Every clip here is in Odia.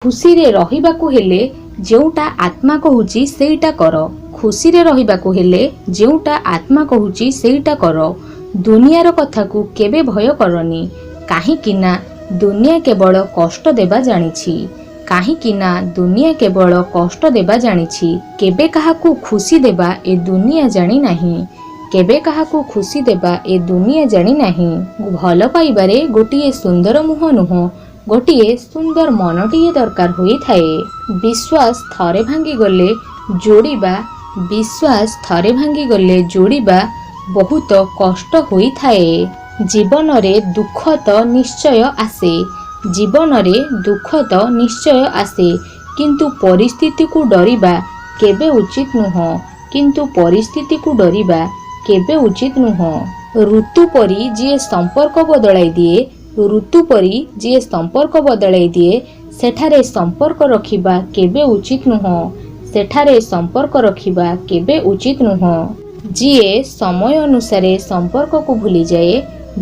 ଖୁସିରେ ରହିବାକୁ ହେଲେ ଯେଉଁଟା ଆତ୍ମା କହୁଛି, ସେଇଟା କର। ଖୁସିରେ ରହିବାକୁ ହେଲେ ଯେଉଁଟା ଆତ୍ମା କହୁଛି, ସେଇଟା କର। ଦୁନିଆର କଥାକୁ କେବେ ଭୟ କରନି, କାହିଁକି ନା ଦୁନିଆ କେବଳ କଷ୍ଟ ଦେବା ଜାଣିଛି। କାହିଁକି ନା ଦୁନିଆ କେବଳ କଷ୍ଟ ଦେବା ଜାଣିଛି, କେବେ କାହାକୁ ଖୁସି ଦେବା ଏ ଦୁନିଆ ଜାଣି ନାହିଁ। କେବେ କାହାକୁ ଖୁସି ଦେବା ଏ ଦୁନିଆ ଜାଣି ନାହିଁ। ଭଲ ପାଇବାରେ ଗୋଟିଏ ସୁନ୍ଦର ମୁହଁ ନୁହଁ, ଗୋଟିଏ ସୁନ୍ଦର ମନଟିଏ ଦରକାର ହୋଇଥାଏ। ବିଶ୍ୱାସ ଥରେ ଭାଙ୍ଗିଗଲେ ଯୋଡ଼ିବା, ବିଶ୍ୱାସ ଥରେ ଭାଙ୍ଗିଗଲେ ଯୋଡ଼ିବା ବହୁତ କଷ୍ଟ ହୋଇଥାଏ। ଜୀବନରେ ଦୁଃଖ ତ ନିଶ୍ଚୟ ଆସେ, ଜୀବନରେ ଦୁଃଖ ତ ନିଶ୍ଚୟ ଆସେ, କିନ୍ତୁ ପରିସ୍ଥିତିକୁ ଡରିବା କେବେ ଉଚିତ ନୁହଁ। କିନ୍ତୁ ପରିସ୍ଥିତିକୁ ଡରିବା କେବେ ଉଚିତ ନୁହଁ। ଋତୁ ପରି ଯିଏ ସମ୍ପର୍କ ବଦଳାଇ ଦିଏ, ଋତୁ ପରି ଯିଏ ସମ୍ପର୍କ ବଦଳାଇ ଦିଏ, ସେଠାରେ ସମ୍ପର୍କ ରଖିବା କେବେ ଉଚିତ ନୁହଁ। ସେଠାରେ ସମ୍ପର୍କ ରଖିବା କେବେ ଉଚିତ ନୁହଁ। ଯିଏ ସମୟ ଅନୁସାରେ ସମ୍ପର୍କକୁ ଭୁଲିଯାଏ,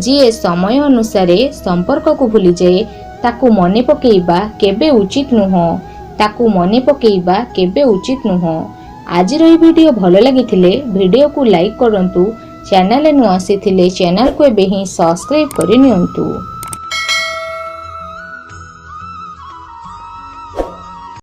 ଯିଏ ସମୟ ଅନୁସାରେ ସମ୍ପର୍କକୁ ଭୁଲିଯାଏ, ତାକୁ ମନେ ପକେଇବା କେବେ ଉଚିତ ନୁହଁ। ତାକୁ ମନେ ପକେଇବା କେବେ ଉଚିତ ନୁହଁ। ଆଜିର ଏହି ଭିଡ଼ିଓ ଭଲ ଲାଗିଥିଲେ ଭିଡ଼ିଓକୁ ଲାଇକ୍ କରନ୍ତୁ। ଚ୍ୟାନେଲରେ ନୂଆ ଆସିଥିଲେ ଚ୍ୟାନେଲକୁ ଏବେ ହିଁ ସବସ୍କ୍ରାଇବ୍ କରି ନିଅନ୍ତୁ।